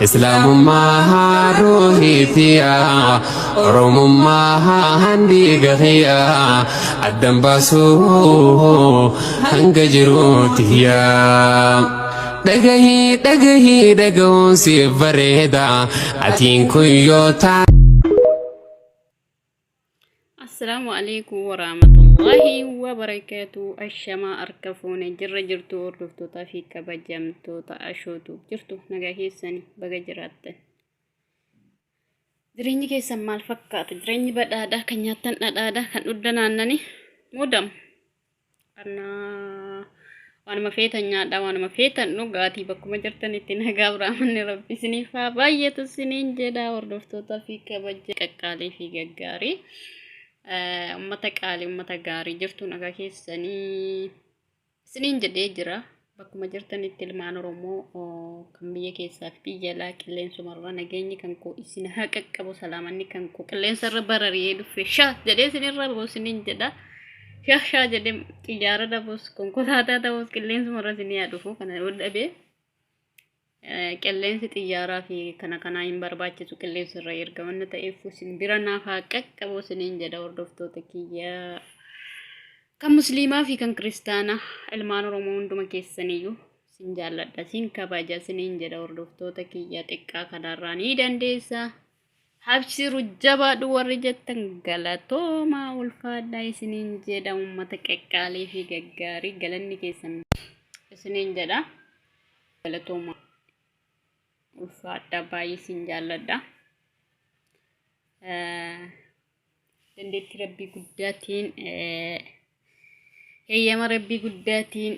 Islaamummaa ruuhiitiya, Oromummaa handiiga kiyya, addan baasuu hanga jiruutiyya. Dhagahii dhagahii dhagahuun siif bareeda, atiin kun yoo taa. Assalaamu alaikum warahmatullahi wabarakaatu. Ashamaa harka fuune jirra jirtu hordoftootaa fi kabajamtoota ashootu jirtu nagaa keessanii baga jiraattan. Jireenyi keessan maal fakkaata? Jireenyi badhaadhaa kan nyaattan dhadhaadhaa kan dhugdan aannanii muudama. Annaa waanuma feetan nyaadhaa waanuma feetan dhugaatii bakkuma jirtanitti nagaa biraamanni rabbi isiniif haa baay'atu isiniin jedha hordoftootaa fi kabaja qaqqaalii fi gaggaarii ummata qaalii ummata gaarii jirtu nagaa keessanii isiniin jedhee jira bakkuma jirtanitti ilmaan Oromoo kan biyya keessaa fi biyya alaa qilleensumarra nageenyi kan koo isin haa qaqqabu salaamanni kan koo qilleensarra barari'ee dhufe shaa jedhee isinirra bu'u isiniin jedha. Shaa shaa jedhee xiyyaara ta'us konkolaataa ta'us qilleensumarra isinii haa dhufu kana yoo dhabee qilleensi xiyyaaraa fi kana kanaa hin barbaachisu qilleensarra erga wanna ta'eef isin bira naaf haa qaqqabu isiniin jedha hordoftoota kiyyaa. Kan musliimaa fi kan kiristaanaa ilmaan Oromoo hunduma keessaniyyuu sin jaalladha sin kabaja isiniin jedha hordoftoota kiyya xiqqaa kanarraa ni dandeessa. Habshiru jabaadhu warri jettan galatoomaa ulfaadhaa isiniin jedha uummata qaqqaalii fi gaggaarii galanni keessan isiniin jedha galatoomaa ulfaadhaa baay'ee isin jaalladha. Dandeettii rabbii guddaatiin heeyyama rabbii guddaatiin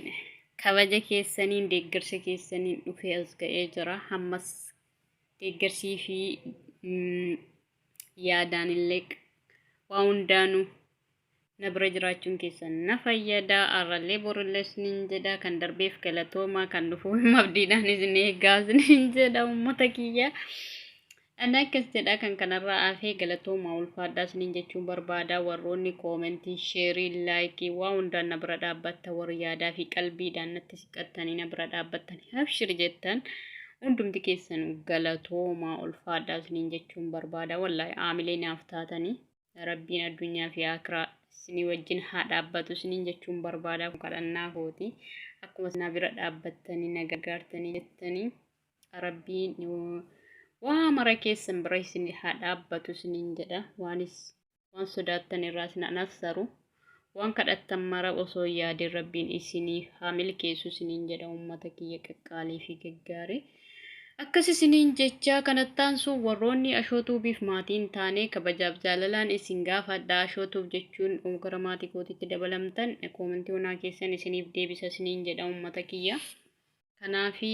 kabaja keessaniin deeggarsa keessaniin dhufee as ga'ee jira hammas deeggarsii fi yaadaan illee waa hundaanuu na bira jiraachuun keessan na fayyada har'allee borullee isiniin jedha kan darbeef galatoomaa kan dhufu abdiidhaan isin eegaa isiniin jedha uummata kiyya. Ani akkas jedha kan kanarraa hafee galatoomaa ulfaadhaa isiniin jechuun barbaada warroonni koomentii sheerii laayikii waa hundaan na bira dhaabbatta warri yaadaa fi qalbiidhaan natti siqattanii na bira dhaabbattanii abshir jettan hundumti keessan galatoomaa ulfaadhaa isiniin jechuun barbaada wallaahi aamilee naaf taatanii rabbiin addunyaa fi akiraa isinii wajjin haa dhaabbatu isiniin jechuun barbaada kadhannaa kooti akkuma na bira dhaabbattanii na gargaartanii jettanii Rabbiin waa mara keessan bira isin haa dhaabbatu isiniin jedha. Waanis waan sodaattan irraa isin haa nassaru. Waan kadhattan mara osoo hin yaadin Rabbiin isiniif haa milkeessu isiniin jedha uummata kiyya qaqqaalii fi gaggaarii. Akkas isiniin jechaa kanatti aansuun warroonni Ashoo Tuubiif maatii hin taane kabajaaf jaalalaan isin gaafadha. Ashoo Tuub jechuun gara maatii kootiitti dabalamtan koomentii onaa keessan isiniif deebisa isiniin jedha uummata kiyya. Kanaafi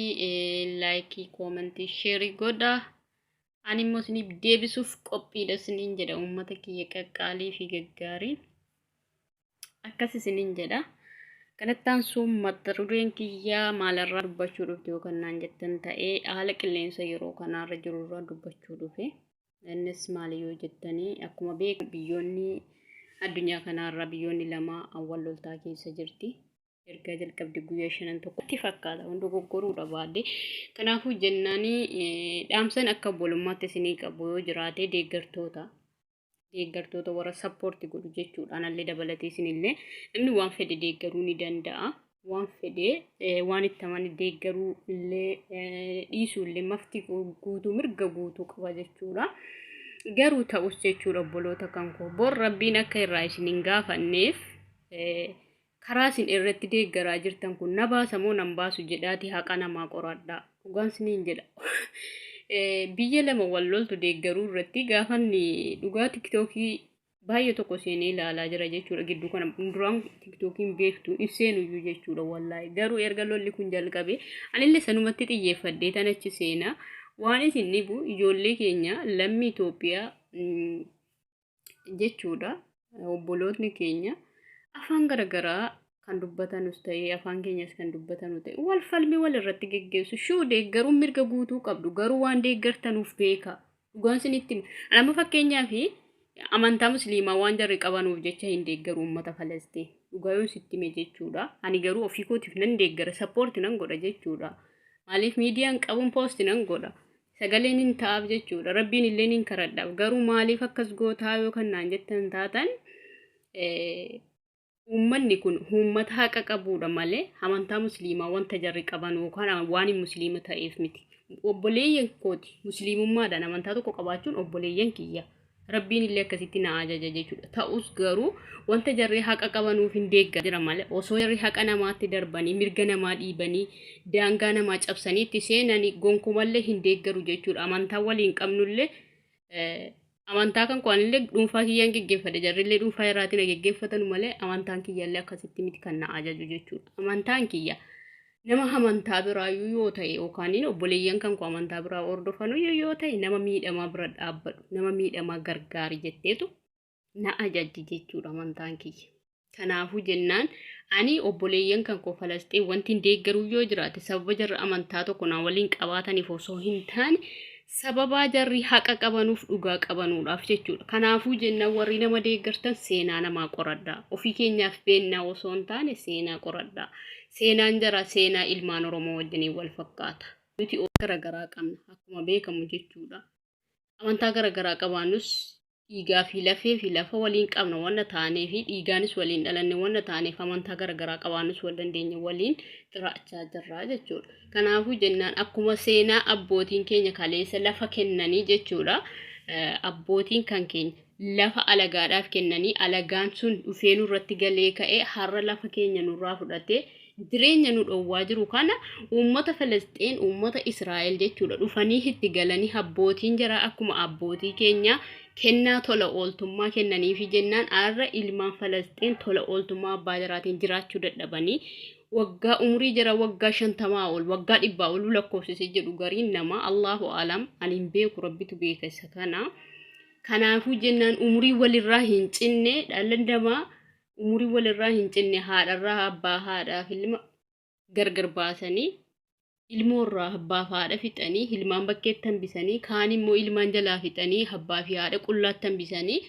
laayikii, koomentii, sheerii godhaa. Ani immoo isiniif deebisuuf qophiidha isiniin jedha uummata kiyya qaqqaalii fi gaggaarii. Akkas isiniin jedha. Kanatti aansuun mata dureen kiyyaa maalarraa dubbachuu dhufte yookaan naan jettan ta'ee haala qilleensa yeroo kanaarra jirurraa dubbachuu dhufe. Innis maali yoo jettanii akkuma beekamu biyyoonni addunyaa kanaarra biyyoonni lama wal loltaa keessa jirti. Ergaa jalqabde guyyaa shanan tokkotti fakkaata waan dogoggoruudha baadhe. Kanaafuu jennaanii dhaamsan akka obbolummaatti isinii qabu yoo jiraate deeggartoota deeggartoota warra sappoorti godhu jechuudha. Anallee dabalatee isinillee namni waan fedhe deeggaruu ni danda'a. Waan fedhe waan itti amane deeggaruu illee dhiisuu illee mafti guutuu mirga guutuu qaba jechuudha. Garuu ta'us jechuudha obboloota kan koo bor rabbiin akka irraa isin hin gaafanneef Karaa isin irratti deeggaraa jirtan kun na baasa moo nan baasu jedhaatii haqa namaa qoradhaa. Dhugaan isiniin jedha. Biyya lama wal loltu deeggaruu irratti gaafanni dhugaa tiktookii baay'ee tokko seenee ilaalaa jira jechuudha. Gidduu kana duraan tiktookiin beektu hin seenuyyuu jechuudha wallaahi. Garuu erga lolli kun jalqabe anillee sanumatti xiyyeeffadhee tan achi seenaa. Waan isin dhibu ijoollee keenya lammii Itoophiyaa jechuudha. Obbolootni keenya afaan garagaraa kan dubbatanus ta'ee afaan keenyas kan dubbatanu ta'e wal falmii wal irratti geggeessu shuu deeggaruun mirga guutuu qabdu garuu waan deeggartanuuf beeka dhugaan isinitti hima. Ani amma fakkeenyaaf amantaa musliimaa waan jarri qabanuuf jecha hin deeggaru uummata Falastiin dhugaa yoon sitti hime jechuudha. Ani garuu ofii kootiif nan deeggara sappoorti nan godha jechuudha. Maaliif miidiyaan qabuun poosti nan godha. Sagaleen hin ta'aaf jechuudha. Rabbiin illee hin karadhaaf. Garuu maaliif akkas gootaa yoo kan naan jettan taatan, uummanni kun uummata haqa qabuudha malee amantaa musliimaa wanta jarri qaban yookaan waan musliima ta'eef miti. Obboleeyyan kooti, musliimummaadhaan amantaa tokko qabaachuun obboleeyyan kiyya. Rabbiin illee akkasitti na ajaja jechuudha. Ta'us garuu wanta jarri haqa qabanuuf hin deeggaraa jira malee osoo jarri haqa namaatti darbanii, mirga namaa dhiibanii, daangaa namaa cabsanii itti seenanii gonkumallee hin deeggaru jechuudha. Amantaa waliin qabnullee, amantaa kan koo anillee dhuunfaa kiyyaan geggeeffadha. Jarrillee dhuunfaa irraatiin na geggeeffatanu malee amantaan kiyyallee akkasitti miti kan na ajaju jechuudha. Amantaan kiyya nama amantaa biraayyuu yoo ta'e yookaan obboleeyyan kan koo amantaa biraa hordofanuyyuu yoo ta'e, nama miidhamaa bira dhaabbadhu, nama miidhamaa gargaari jetteetu na ajajji jechuudha amantaan kiyya. Kanaafuu jennaan ani obboleeyyan kan koo Falasxiin wanti hin deeggaruu yoo jiraate, sababa jarri amantaa tokko na waliin qabaataniif osoo hin taane, sababaa jarri haqa qabanuuf, dhugaa qabanuudhaaf jechuudha. Kanaafuu jennaan warri nama deeggartan seenaa namaa qoradhaa. Ofii keenyaaf beennaa osoo hin taane seenaa qoradhaa. Seenaan jara seenaa ilmaan Oromoo wajjiniin wal fakkaata. Nuti gara garaa qabna akkuma beekamu jechuudha. Amantaa gara garaa qabaannus dhiigaa fi lafee fi lafa waliin qabna wanna taanee fi dhiigaanis waliin dhalanne wanna taaneef, amantaa gara garaa qabaannus wal dandeenya, waliin jiraachaa jirra jechuudha. Kanaafuu jennaan akkuma seenaa abbootiin keenya kaleessa lafa kennanii jechuudha. Abbootiin kan keenya lafa alagaadhaaf kennanii, alagaan sun dhufee nurratti galee ka'ee har'a lafa keenya nurraa fudhatee jireenya nu dhowwaa jiru kana, uummata Filisxeen, uummata Israa'el jechuudha, dhufanii itti galanii abbootiin jaraa akkuma abbootii keenya kennaa tola ooltummaa kennaniifi jennaan, har'a ilmaan Filisxeen tola ooltummaa abbaa jaraatiin jiraachuu dadhabanii waggaa umurii jara waggaa 50 ol, waggaa 100 ol lakkoofsise jedhu gariin nama. Allahu alam, ani hin beeku, Rabbitu beeka isa kana. Kanaafuu jennaan umurii walirraa hin cinne, dhala namaa umurii walirraa hin cinne, haadharraa abbaa, haadhaaf ilma gargar baasanii, ilmoorraa abbaa fi haadha fixanii, ilmaan bakkeetti hambisanii, kaan immoo ilmaan jalaa fixanii abbaa fi haadha qullaatti hambisanii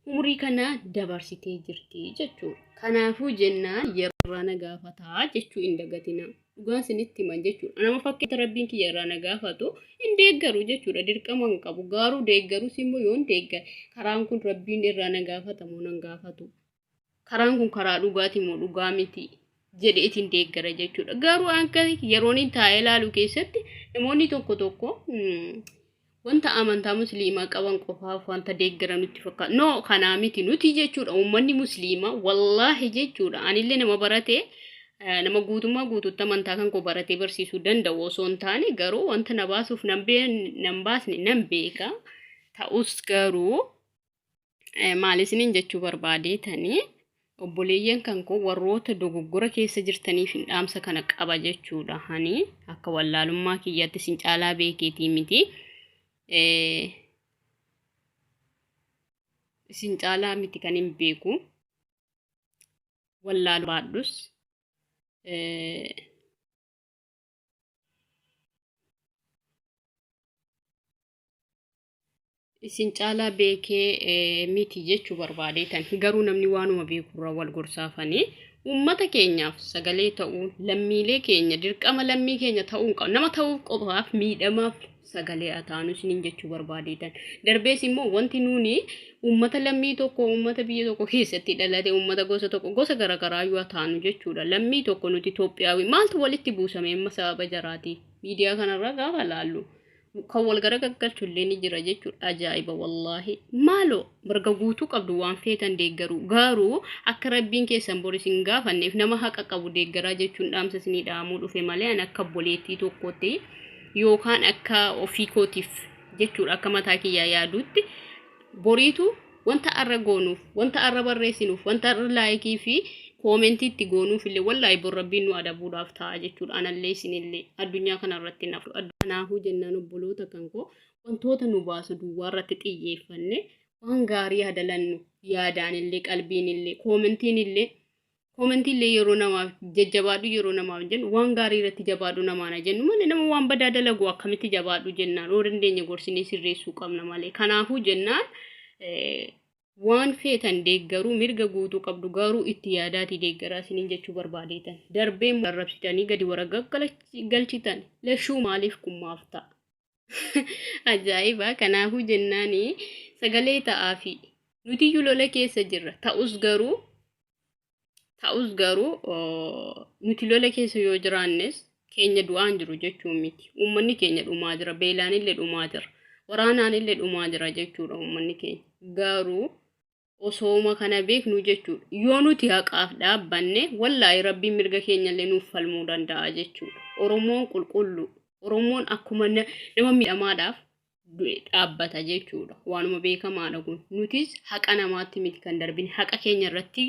umurii kana dabarsitee jirti jechuudha. Kanaafuu jennaan yeroo irraa na gaafataa jechuu hin dagatina. Dhugaan isinitti himan jechuudha. Nama fakkeenya Rabbiin kiyya irraa na gaafatu hin deeggaru jechuudha. Dirqama hin qabu. Garuu deeggarus immoo yoon deeggare karaan kun Rabbiin irraa na gaafata moo nan gaafatu? Karaan kun karaa dhugaati moo dhugaa miti jedheetiin deeggara jechuudha. Garuu akka yeroon hin taa'ee ilaalu keessatti namoonni tokko tokko wanta amantaa musliimaa qaban qofaaf wanta deeggaran nutti fakkaata. No, kanaa miti nuti jechuudha. Uummanni musliimaa wallaahi jechuudha. Anillee nama barate, nama guutummaa guututti amantaa kan koo baratee barsiisuu danda'u osoo hin taane, garuu wanta na baasuuf nan baasne nan beeka. Ta'us garuu maal isiniin jechuu barbaadeetanii, obboleeyyan kan koo warroota dogoggora keessa jirtaniif hin dhaamsa kana qaba jechuudha. Hani akka wallaalummaa kiyyaatti isin caalaa beekeetii miti. Isin caalaa miti kan hin beeku. Wallaalu baadhus. Isin caalaa beekee miti jechuu barbaadeetan, garuu namni waanuma beekurraa wal gorsaafanii uummata keenyaaf sagalee ta'uu, lammiilee keenya dirqama lammii keenya ta'uu qabu, nama ta'uu qofaaf miidhamaaf sagalee haa taanu isiniin jechuu barbaadeetan. Darbees immoo wanti nuuni uummata lammii tokko, uummata biyya tokko keessatti dhalate, uummata gosa tokko, gosa garaagaraa yoo taanu jechuudha, lammii tokko nuti Itoophiyaawii, maaltu walitti buusame amma sababa jaraati? Miidiyaa kanarraa gaafa laallu kan wal garagaggalchu illee ni jira jechuudha. Ajaa'iba wallaahi. Maaloo mirga guutuu qabdu waan feetan deeggaru, garuu akka Rabbiin keessan bor isin gaafanneef nama haqa qabu deeggaraa jechuun dhaamsa isinii dhaamuu dhufe malee, ani akka obboleettii tokkotti yookaan akka ofii kootiif jechuudha, akka mataa kiyyaa yaaduutti, boriitu wanta arra goonuuf, wanta arra barreessinuuf, wanta arra like fi comment itti goonuuf illee wallaahi bor Rabbiin nu adabuudhaaf ta'a jechuudha. Anallee isinillee addunyaa kana irratti nafu. Kanaafuu jennaan obboloota kan koo, wantoota nu baasu duwwaa irratti xiyyeeffanne waan gaarii hadalannu, yaadaan illee, qalbiin illee, commentiin illee, comment illee yeroo namaaf jajjabaadhu, yeroo namaaf jennu waan gaarii irratti jabaadhu namaan jennu malee, nama waan badaa dalagu akkamitti jabaadhu jennaan? Yoo dandeenye gorsinee sirreessuu qabna malee. Kanaafuu jennaan waan feetan deeggaruu mirga guutuu qabdu, garuu itti yaadaatii deeggaraa isiniin jechuu barbaadeetan. Darbee arrabsitanii gadi wara galchitan lashuu maaliif kun maaf ta'a? Ajaa'iba! Kanaafuu jennaani sagalee ta'aafi. Nutiyyuu lola keessa jirra. Ta'us garuu nuti lola keessa yoo jiraannes keenya du'aan jiru jechuun miti. Uummanni keenya dhumaa jira. Beelaanillee dhumaa jira. Waraanaanillee dhumaa jira jechuudha uummanni keenya. Garuu osooma kana beeknu jechuudha. Yoo nuti haqaaf dhaabbanne, wallaahi Rabbiin mirga keenyallee nuuf falmuu danda'a jechuudha. Oromoon qulqulluu. Oromoon akkuma nama miidhamaadhaaf du'e dhaabbata jechuudha. Waanuma beekamaadha kun. Nutis haqa namaatti miti kan darbine, haqa keenya irratti,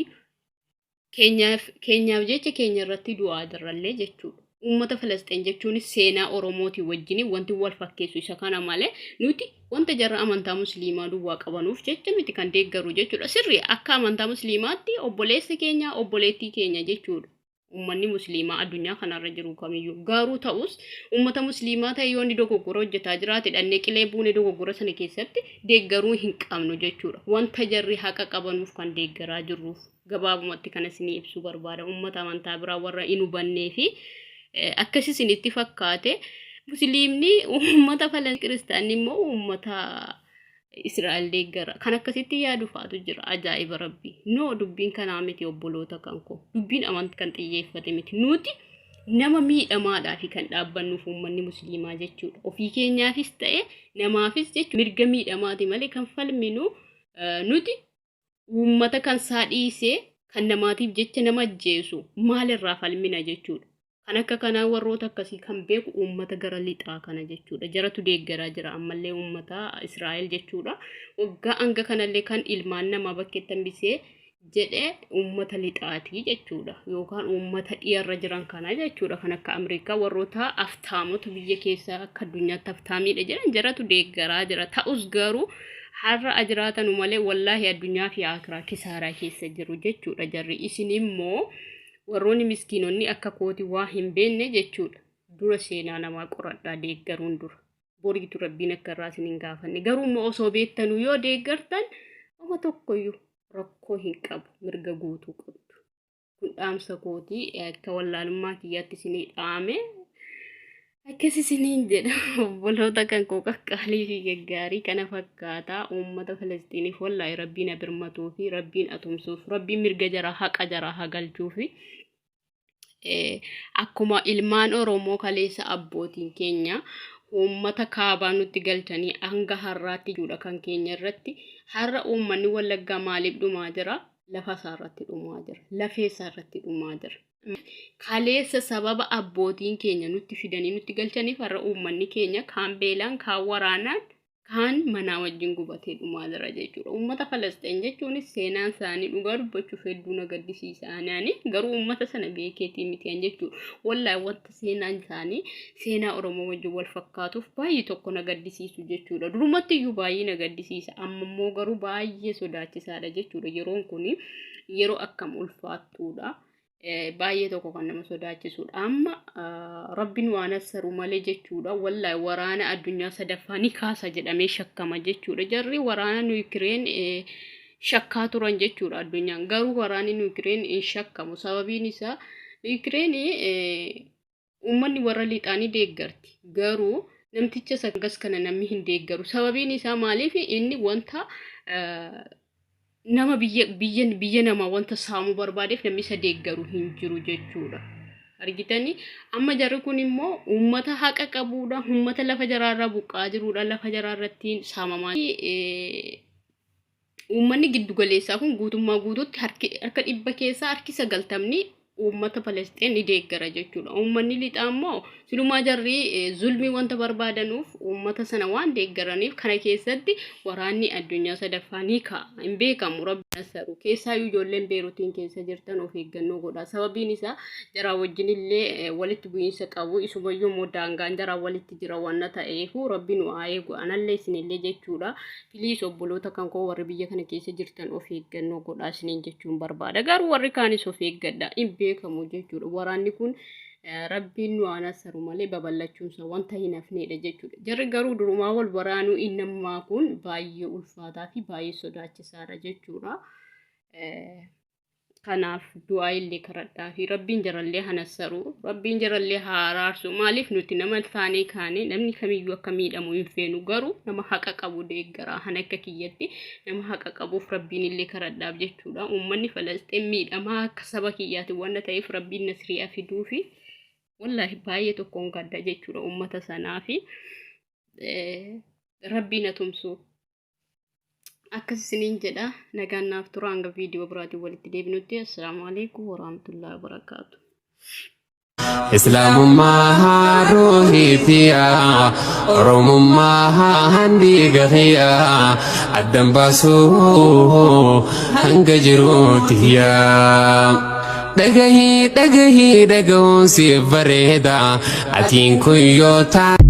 keenyaaf jecha keenya irratti du'aa jirrallee jechuudha. Uummata Filisxeen jechuunis seenaa Oromootii wajjin wanti wal fakkeessu isa kana malee, nuti wanta jarra amantaa Musliimaa duwwaa qabanuuf jecha miti kan deeggaru jechuudha. Sirri akka amantaa Musliimaatti obboleessa keenya, obboleettii keenya jechuudha. Uummanni Musliimaa addunyaa kanarra jiru kamiyyuu garuu ta'us, uummata Musliimaa ta'e yoo inni dogoggora hojjetaa jiraate, dhannee qilee buune dogoggora sana keessatti deeggaruu hin qabnu jechuudha. Wanta jarri haqa qabanuuf kan deeggaraa jirruuf gabaabumatti kana isinii ibsuu barbaada. Uummata amantaa biraa warra hin hubannee fi akkas isinitti fakkaate, Musliimni uummata falan, Kiristaanni immoo uummata Israa'el deeggara. Kan akkasitti yaadu faatu jira. Ajaa'iba Rabbi. No, dubbiin kanaa miti, obboloota kan koo. Dubbiin amantii kan xiyyeeffate miti. Nuti nama miidhamaadhaa fi kan dhaabbannuuf uummanni Musliimaa jechuudha. Ofii keenyaafis ta'e namaafis jechuudha. Mirga miidhamaati malee kan falminu nuti uummata kan isaa dhiisee kan namaatiif jecha nama ajjeesu maalirraa falmina jechuudha. Kan akka kanaa warroota akkasii kan beeku uummata gara lixaa kana jechuudha. Jaratu deeggaraa jira ammallee uummata Israa'el jechuudha. Waggaa hanga kanallee kan ilmaan namaa bakkeetti hambisee jedhe uummata lixaatii jechuudha. Yookaan uummata dhiyarra jiran kana jechuudha. Kan akka Ameerikaa, warroota aftaamota biyya keessaa akka addunyaatti aftaamiidha jedhan, jaratu deeggaraa jira. Ta'us garuu har'a jiraatanu malee, wallaahi addunyaa fi akiraa kisaaraa keessa jiru jechuudha jarri. Isin immoo warroonni miskiinonni akka kooti waa hin beekne jechuudha. Dura seenaa namaa qoradhaa deeggaruun dura. Boriitu Rabbiin akka irraa isin hin gaafanne. Garuu immoo osoo beektanuu yoo deeggartan oma tokkoyyuu rakkoo hin qabu. Mirga guutuu qabdu. Kun dhaamsa kootii akka wallaalummaa kiyyaatti isinii dhaame. Akkas isiniin jedha, obboloota kan koo qaqqaalii fi gaggaarii, kana fakkaataa. Uummata Filisxiiniif wallaahi Rabbiin birmatuu fi Rabbiin atumsuuf, Rabbiin mirga jaraa, haqa jaraa hagalchuu fi akkuma ilmaan Oromoo kaleessa abbootiin keenya uummata kaabaa nutti galchanii hanga har'aatti jechuudha, kan keenya irratti har'a uummanni Wallaggaa maaliif dhumaa jira? Lafa isaa irratti dhumaa jira. Lafee isaa irratti dhumaa jira. Kaleessa sababa abbootiin keenya nutti fidanii nutti galchaniif har'a uummanni keenya kaan beelaan, kaan waraanaan, kaan manaa wajjin gubatee dhumaa jira jechuudha. Uummata Falasxeen jechuunis seenaan isaanii dhugaa dubbachuuf hedduu na gaddisiisa. Ani garuu uummata sana beekeetii miti an jechuudha. Wallaahi wanta seenaan isaanii seenaa Oromoo wajjin wal fakkaatuuf baay'ee tokko na gaddisiisu jechuudha. Durumatti iyyuu baay'ee na gaddisiisa. Amma immoo garuu baay'ee sodaachisaadha jechuudha. Yeroon kun yeroo akkam ulfaattuudha. Baay'ee tokko kan nama sodaachisudha. Amma Rabbiin waan assaru malee jechuudha. Wallaahi waraana addunyaa sadaffaa ni kaasa jedhamee shakkama jechuudha. Jarri waraana Niwukireen shakkaa turan jechuudha addunyaan. Garuu waraanni Niwukireen hin shakkamu. Sababiin isaa Niwukireen uummanni warra lixaa ni deeggarti. Garuu namticha sangas kana namni hin deeggaru. Sababiin isaa maaliif? Inni wanta nama biyya biyya biyya namaa wanta saamuu barbaadeef namni isa deeggaru hin jiru jechuudha. Argitanii, amma jarri kun immoo uummata haqa qabuudha. Uummata lafa jaraarraa buqqaa jiruudha. Lafa jaraarratti saamamaa. Uummanni giddugaleessaa kun guutummaa guutuutti harka 100 keessaa harki 90ni uummata Palestiin ni deeggara jechuudha. Uummanni lixaa immoo silumaa jarri zulmii wanta barbaadanuuf uummata sana waan deeggaraniif, kana keessatti waraanni addunyaa sadaffaa ni ka'a. Hin beekamu, Rabbi nasaru. Keessaayyuu ijoolleen Beeruutiin keessa jirtan of eeggannoo godha. Sababiin isaa jaraa wajjin illee walitti bu'iinsa qabu. Isumayyuu immoo daangaan jaraa walitti jira waan ta'eef, Rabbi nu haa eegu. Anallee isinillee jechuudha. Please, obboloota kan koo warri biyya kana keessa jirtan of eeggannoo godhaa isiniin jechuun barbaada. Garuu warri kaanis of eeggadha. Hin beekamu jechuudha. Waraanni kun Rabbiin nu haa nasaru malee babal'achuunsa wanta hin hafneedha jechuudha. Jarri garuu durumaa wal waraanuu inni ammaa kun baay'ee ulfaataa fi baay'ee sodaachisaadha jechuudha. Kanaaf du'aa illee karadhaa fi rabbiin jarallee hanassaru, rabbiin jarallee haa araarsu. Maaliif nuti nama taanee kaane namni kamiyyuu akka miidhamu hin feenu, garuu nama haqa qabu deeggaraa. Han akka kiyyatti nama haqa qabuuf rabbiin illee karadhaaf jechuudha. Uummanni Falasxiin miidhamaa akka saba kiyyaati wanta ta'eef rabbiin nasriyaa fiduu fi wallaahi baay'ee tokkoon gadda jechuudha uummata sanaa fi rabbiin atumsu. Akkas isiniin jedha, nagaan naaf tura, hanga viidiyoo biraatiin walitti deebinutti assalaamu alaikum warahmatullahi wabarakaatu. Islaamummaa ruuhiitiyaa, Oromummaa handiiga kiyyaa, addan baasuu hanga jiruutiyyaa. Dhagahii dhagahii dhagahuun siif bareeda, atiin kun yoo taate.